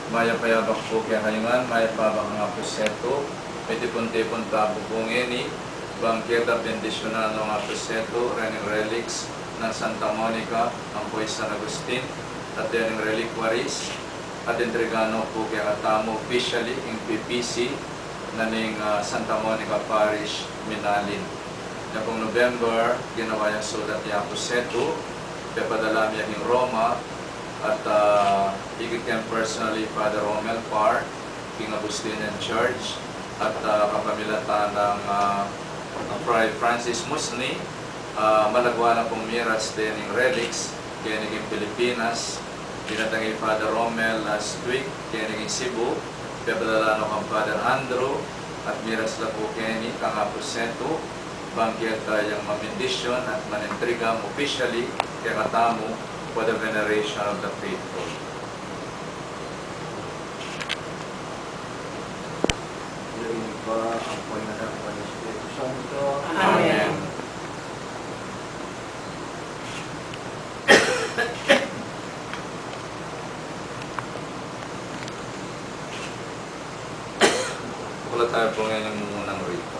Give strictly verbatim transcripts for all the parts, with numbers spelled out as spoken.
Mayap a yabak pu kekayu ngan, mayap a yabak kang Apu Setu. Mitipun-tipun tamu pu ngeni, bang keta bendisyunan nong Apu Setu rening relics nang Santa Monica ampo i San Agustin, at dening reliquaries, at intrigan no pu kekatamu officially ing P P C na ning, ah, Santa Monica Parish, Minalin. Nya pung November, ginawa yang sulat i Apu Setu, pepadala mi ya king Roma, at, ah, ikit keng personally Father Romel Par, king Augustinian Church, at, ah, kapamilatan nang, ah, Fray Francis Musni, ah, malagwa na pung miras dening relics keni king Pilipinas. Dinatang i Father Romel last week keni king Cebu, pepadala no kang Father Andrew, at miras la pu keni kang Apu Setu, bang keta yang mabendisyun at manintriga officially kekatamu for the veneration of the faithful. Ing Ibpa, ampo ing Anak, ampo ing Espiritu Santo. Amen. Wala tayo po ngayon ng munang rito.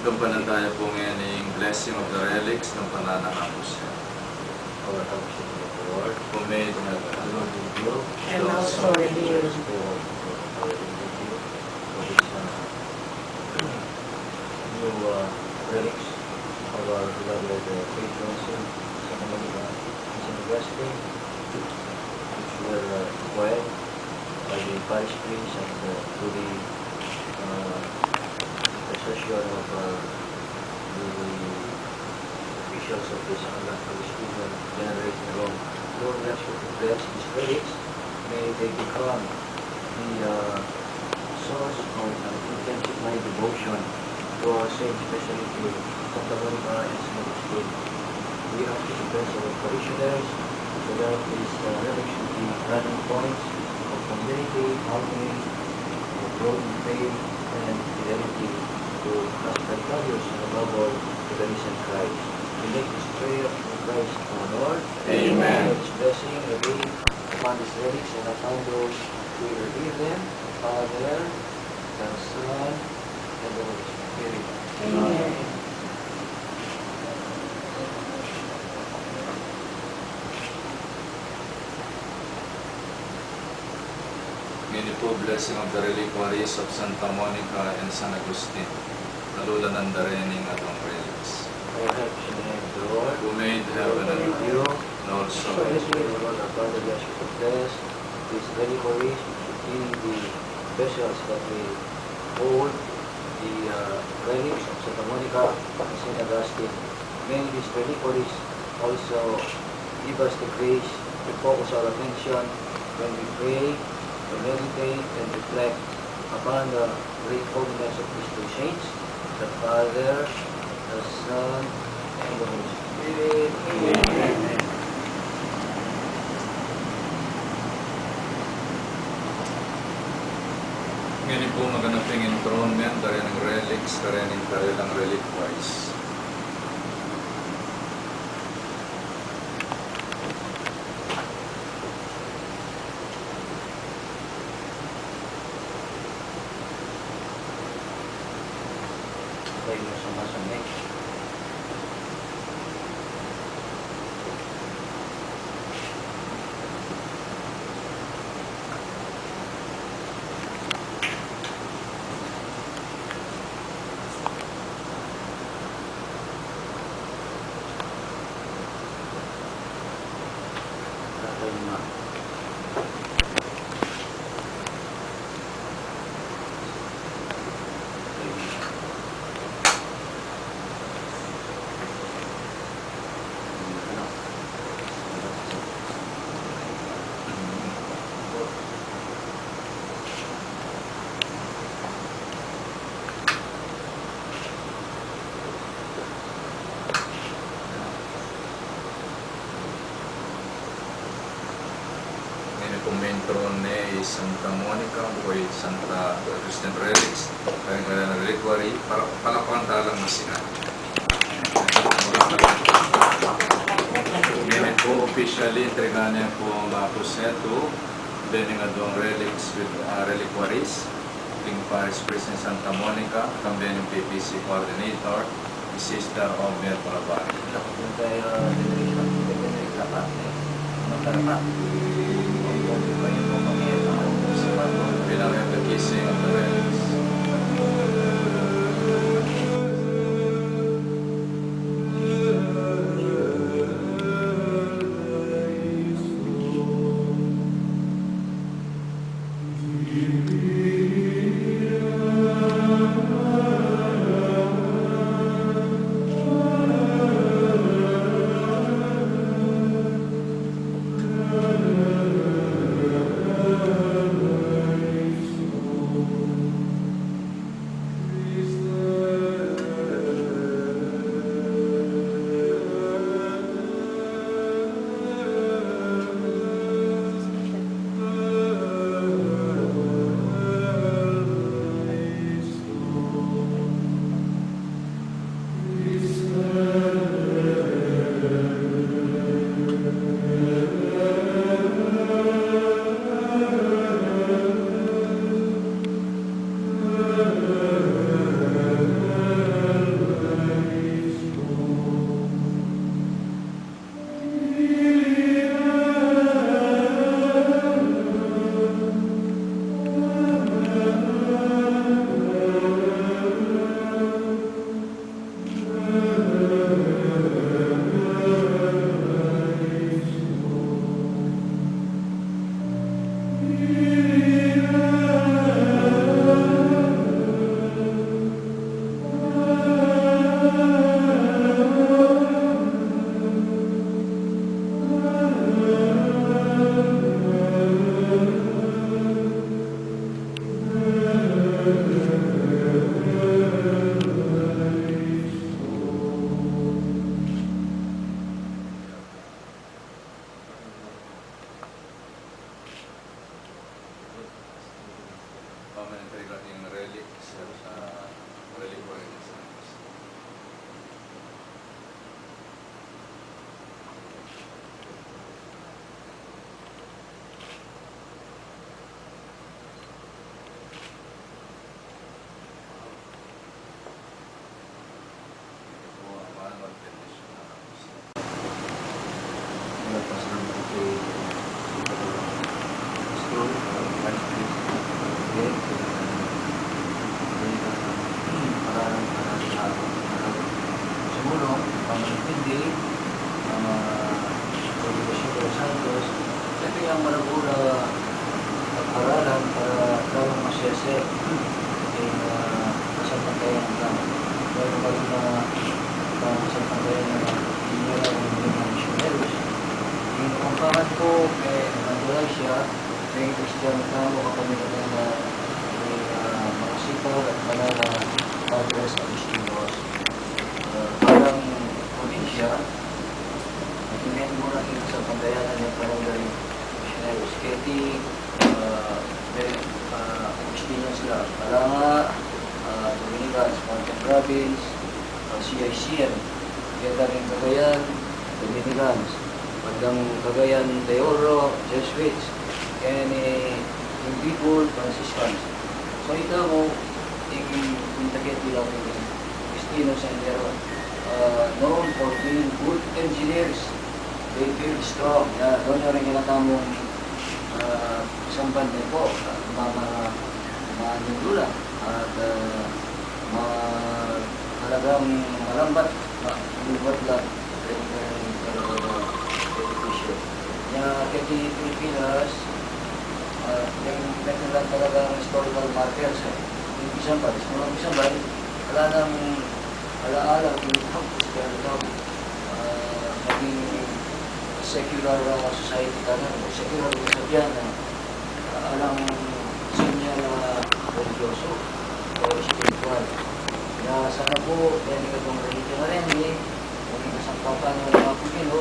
Gampanan taya pu ngeni ing blessing of the relics, gampanan na pu siya. Our help is in the Lord. Who made heaven and earth. And also with you. New, uh, relics of our beloved, uh, patron saint, Santa Monica and Saint Augustine, which were, uh, acquired by the parish priest and, uh, through the, uh, intercession of, uh, the officials of this Anglican Parish Priesthood generation ago. Lord, we ask you to bless these relics. May they become the, uh, source of, uh, intensified devotion to our saints, especially to Santa Monica and Saint Agustin. We ask you to bless our parishioners so that these, uh, relics should be turning points of community, harmony, of growing faith, and fidelity to us Caritas, and above all, to the risen Christ. We make this prayer through Christ our Lord. Amen. May His blessing remain upon these relics and upon those who will read them, the Father, the Son, and the Holy Spirit. Amen. Ngeni pu, blessing of the reliquaries of Santa Monica and San Agustin. Kalulanan da reni ing aduang relics. Our help is in the Lord. Who made heaven and earth. And also. So this way, O Lord our God, we ask you to bless these reliquaries, being the vessels that we hold the, uh, relics of Santa Monica and Saint Augustine. May these reliquaries also give us the grace to focus our attention when we pray, to meditate, and reflect upon the great holiness of these two saints, the Father, the Son, and the Holy Spirit. Amen. Ngeni pu, maganap ing enthronement da rening relics, da rening karelang reliquaries. Kayu na sumasamek. Patron ne i Santa Monica, ampo i Santa Christian Relics, karing kaniang reliquary, para, palakpakan tala nang masigla. Ngeni pu, officially, entrega ne pu ing aposento, bending aduang relics with, ah, reliquaries, king Parish Priest ning Santa Monica, kambe ning P P C coordinator, Sister Omer Palabari. Pinangyayat na kissing of the relics. Pamentrika king relic, sa relic, relic. Sumulong, pamaintindi, ah, Bonifacio de los Santos, ito yang maragul a pag-aralan para lalung masese ing, ah, kasalpantayanan tamu. Dahil maragul a, ah, kasalpantayanan na iniral ning misyoneros. Ing kapangan ku, e, natural siya, e, Kristiyan tamu, kapamilatan na, e, ah, makasipag at banal a Padres Agustinos. Ah, parang probinsya, naging miyembro na king kasalpantayanan yang parang dari misyoneros. Keti, ah, may, ah, Augustinians la, Palanga, ah, Dominicans, Mountain Province, ah, C I C M, keta ring Cagayan, Dominicans, bandang Cagayan de Oro, Jesuits, keni king Bicol, Franciscans. So, ita mo, ing, ing takit ila king Augustino Sendero, ah, known for being good engineers, they build strong. Ya, doon yung rin kinatamong, ah, isang banda po, ah, ma-, ma-, manindula at, ah, ma-, talagang malambat, ma-, lumbat lang. Yan, yan, yan, yan, yan, yan. Ya, keti Pilipinas, ah, yang meron lang talagang historical markers, e. Yung Isambay, sa mga Isambay, ala nang alaala, yung tau, Kristiyan tau, ah, maging secular, ah, society tamu, o secular, ibig sabihin na, ah, alang sinyal na religiyoso o spiritual. Kaya sana po, kaya ni katong religion na rin, e, kung ikasampatan ng mga Pilipino,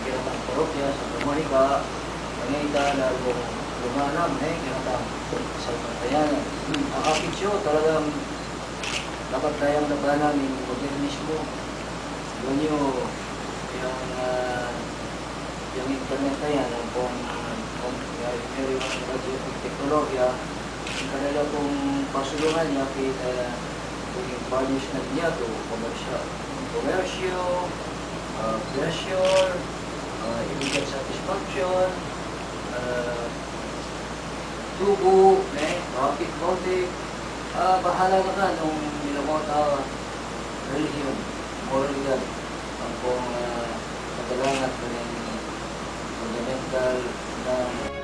ikiratang parokya, sa komunika, kanya ita, lalong Lumanam, ne, kaya tang salpantayanan. Hmm, akakit yu, talagang dapat tayang labanan ing modernismo. Yun yu, yang, ah, yang internet na yan, ang pong, ah, pong, ah, yung radyo, yung teknolohiya, yung kanila pong pasulungan niya, kita, yung values na niya to, komersya-, komersyo, ah, pleasure, ah, immediate satisfaction, ah, tubu, ne, profit motive, ah, bahala na ka nung niloko ta relihiyon, moralidad, ang pong, ah, magalangat na rin fundamental ng